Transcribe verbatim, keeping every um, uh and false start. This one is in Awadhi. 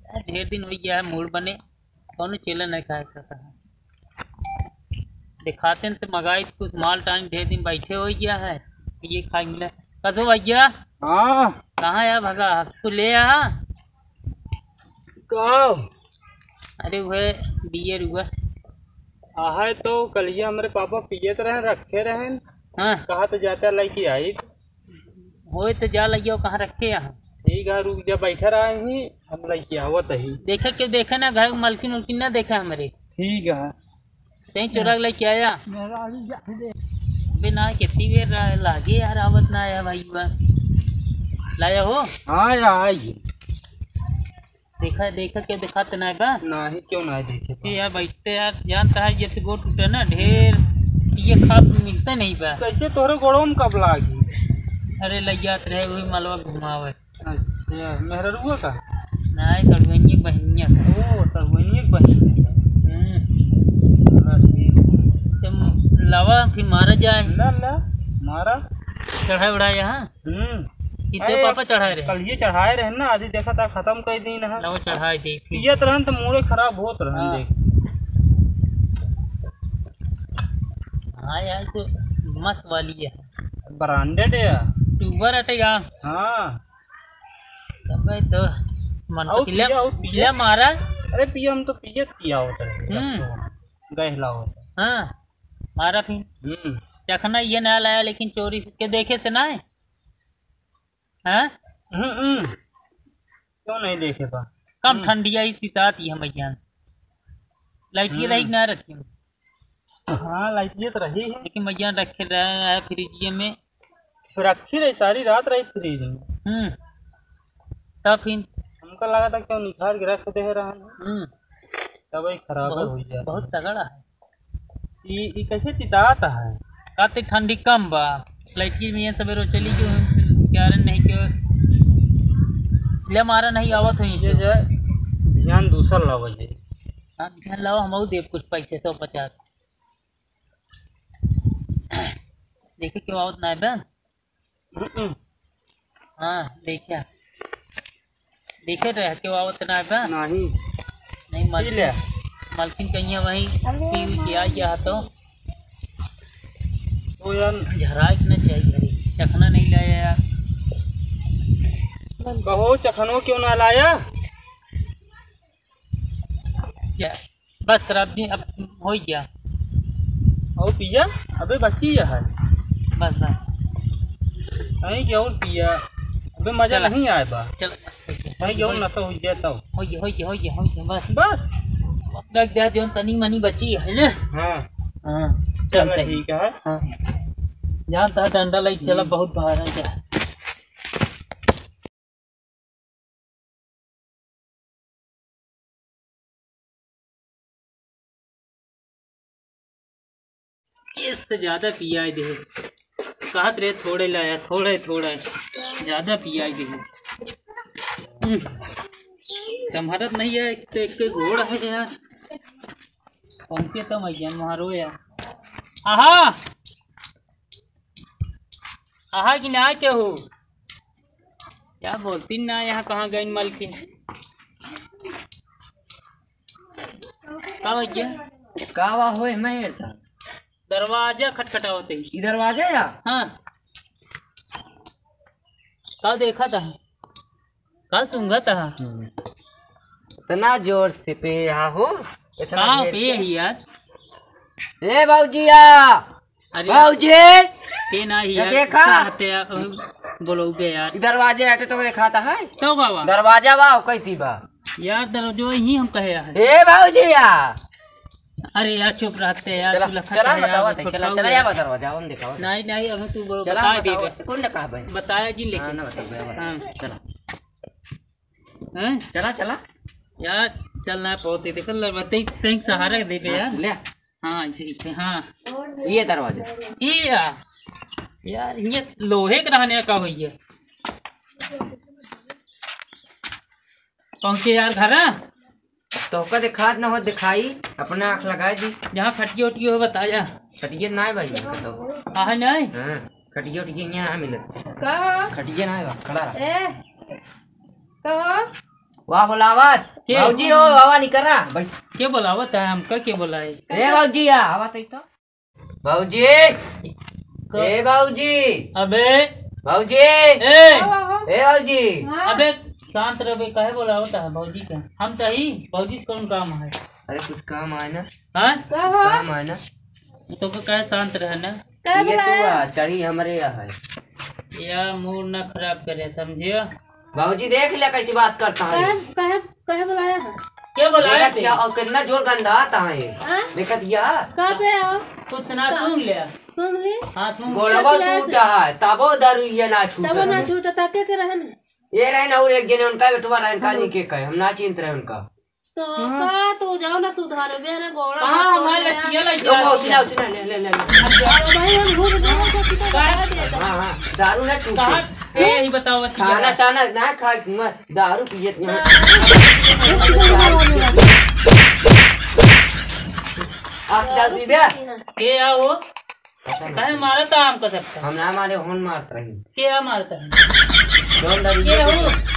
यार, ढेर दिन होइ गया है, मूड बने, कौनो चेला नहीं खाए सकता है। दिखाते हैं तो मगाई कुछ माल टाइम, ढेर दिन बैठे होइ गया है, ये खाए मिला। कसो भैया? हाँ। कहाँ है भगा? तू ले आ। का? अरे वह बियर हुआ। आहे तो कलिया हमरे पापा पियत रहे, रखे रहे। हाँ। कहा तो जाता लइके आई। होए तो जा लइयो, कहाँ रखे यहाँ? ठीक है, रुक जा, बैठा रहा ही, हम लइके आवत ही। देखे के देखे ना, घर मलकिन उलकिन ना देखे हमरे। ठीक है। कहीं चोरा के लइके आया? बे ना, कितनी बेर ला-, लागे यार, आवत ना आया भाई हुआ। लाया हो? हाँ यार, आई। देखा, देखा, क्यों दिखाते ना बा? नहीं, क्यों ना देखे बा? ए यार, बैठते यार, जानता है, जब से गोड़ टूटे ना, ढेर ये खाद मिलते नहीं बा। कैसे तोहरे गोड़ों में कब लागी? अरे, लग जात रहे, वही मलवा घुमावे। अच्छा, मेहररुआ का? नहीं, सड़ुआइये बहिनिया का। ओ, सड़ुआइये बहिनिया का। हम्म। चला, ठीक। तुम लावा, फिर मारा जाए। ला, ला, मारा। चढ़ाए उड़ाए यहाँ। हम्म। ई तो अरे, पापा चढ़ाए रहे। कल ये चढ़ाए रहे ना, आधी देखा था खत्म कर दी ना। लो चढ़ाए दे फिर। पियत रहन तो मूड़े खराब होत रहन हाँ। देख। हाँ यार, तो मस्त वाली है। Branded है। Tuber अटे या? हाँ। तबे तो मन और पिया, पिया और पिया। पिया मारा। अरे पिया, हम तो पियत पिया होता है। हम्म। गहला होता है। हाँ, मारा फिर। हम्म। चखना ये ना लाया, लेकिन चोरी से के देखे से ना है। हैं? हम्म, हम्म। क्यों नहीं देखे बा? कम हम्म। ठंडी आई, तितात ही हम जान। लाइट ये हम्म। रही कि ना रखी हम? हाँ, लाइट ये तो रही है। लेकिन मैं जान रखे रहे हैं फ्रिज में। रखी रही, सारी रात रही फ्रिज में। हम्म। तब फिर? हमका लगा था क्यों निखार के रख दे रहा है। हम्म। तब ही खराब बहुत, हो जाता बहुत है। तगड़ा है। ई, ई कैसे तितात है? काते ठंडी कम बा। लड़की में ये सवेरे चली गई, क्यारन नहीं क्यों? ले मारा नहीं आवत हुई ये तो। जो है, ध्यान दूसर लावा जाए। हाँ, ध्यान लावा, हम देब कुछ पैसे, सौ पचास। देखे क्यों आवत ना है बे? हम्म। हाँ, देखा। देखे रहे, क्यों आवत ना है बे? नहीं। नहीं, पी ले। मलकिन, मलकिन कहीं है वहीं, पी उई के आ गया तो। तो यार। झराए के ना चाहिए, चखना नहीं लाया यार। कहो, चखनो क्यों ना लाया? जा, बस कर, अब, अब हो गया। और पिया? अबे बच्ची यह है। बस, बस। नहीं कि और पिया। अबे मजा चला। नहीं आए बा। चल। नहीं कि और नशा हो गया तो। हो गया, हो गया, हो गया, हो गया, बस। बस। रख दे, जो तनी मनी बची है ना। हाँ। हाँ, चल चलते। ठीक है। हाँ। जानता है डंडा लाइक चला हम्म। बहुत बाहर है क्या? इससे ज्यादा पियाई दे। कहत रहे थोड़े लाया, थोड़े, थोड़े। ज्यादा पियाई दे। हम्म। संभरत नहीं है, एक तो एक के गोड़ है यार। कौन के तो मैया मारो यार। आहा! आहा कि ना केहू? क्या बोलती ना, यहाँ कहाँ गई मलकिन? का भैया? का वा होए, मैं था। दरवाजा खटखटावत है। ई दरवाजा या? हाँ। का देखा था? का सूंघत हा? हम्म। इतना जोर से पे हा हो, इतना कहाँ देर पे से। ही यार? ए भौजिया, अरे भौजी, पे ना ही ये यार, देखा? चाहते हैं, हम बोलोगे यार। ई दरवाजे हटे तो देखाता है। तो का बा? दरवाजा बा, कैसी बा? यार दरवाजो ही हम कहे हैं। ए भौजिया, अरे यार, चुप रहते यार, चला, तू लखा चला, है यार, बतावा वो ते, छोटा चला, हुआ चला, है। या बा दरवाजा, हम दिखावा ते। नहीं, नहीं, अबे तू बोलो, चला, बताए दे बतावा बे। ते, कौन ने कहा बे? बताया जी लेके। हाँ, ना बताओ बे, हाँ। हाँ। चला। हैं? चला, चला। यार, चलना है बहुत ही, देखो, लड़बते ही तैं सहारा दे बे हाँ, यार। ले। हाँ, इसे, इसे, हाँ। ये दरवाजा। ये यार। यार, ये लोहे के रहने का हुई है। पहुँचे यार घर। तोहका देखात ना हो, दिखाई, अपना आँख लगाए दी। जहाँ खटिया उटिया हो, बताया। खटिया ना है भाई, तो। हाँ, नहीं? हाँ, खटिया उटिया यहाँ ना मिलत। का? खटिया ना है बा, खड़ा रहा। ए, कहो। वाह बोलावत। के? भौजी हो, आवा निकरा। बैठ। के बोलावत है हमका, के बोलाए? ए भौजी, आ, आवा तई तो। भौजी, क- ए भौजी। अबे। भौजी। ए। ए भौजी। हाँ। अबे शांत रह बे, काहे बोलावत है भौजी का? हम तो ही, भौजी से कौन काम है? अरे कुछ काम आए ना। हाँ? का हो? काम आए ना। तो को कहे शांत रहे ना। का ये बोलाया? तू आ, चढ़ी हमरे यहाँ है। या मूड ना खराब करे, समझियो। बाबूजी देख ले कैसी बात करता है। काहे, काहे, काहे बोलाया है? क्या बोलाया देखत थे? या, और कितना जोर गंदा आता है ये। हाँ? देखत या। का पे आओ? कुछ ना का? सुन ले। सुन ली? हाँ, सुन। गोड़वा क्या पिलाया टूटा है, तबो दारू ये ना छूटा तबो ना है। छूटा, ताके के रहन। ये रहे ना, और एक जने उनका बेटवा रहे, उनका हाँ। नहीं के कहे, हम ना चिंत रहे उनका। तो हाँ। का तू जाओ ना सुधरबे ना गोड़ा कहाँ हाथ हमारे तोड़ लड़कियाँ दे। लड़कियाँ ओ, ओ, सुना, सुना, ले, ले, ले, ले। अब भाई हम घूम घूम के कितना का? बता दे। हाँ, हाँ, दारू ना छूटे। कहाँ? ए, यही बताओ, बच्ची खाना जरा। साना ना खा, मत, दारू पिए थे। दारू। आप दारू पीबे? के आओ? पता नहीं। काहे मारा था हमका सबका? हम ना मारे, होन मारत रही। के आ मारता है? कौन दारू के पिए हो? थे?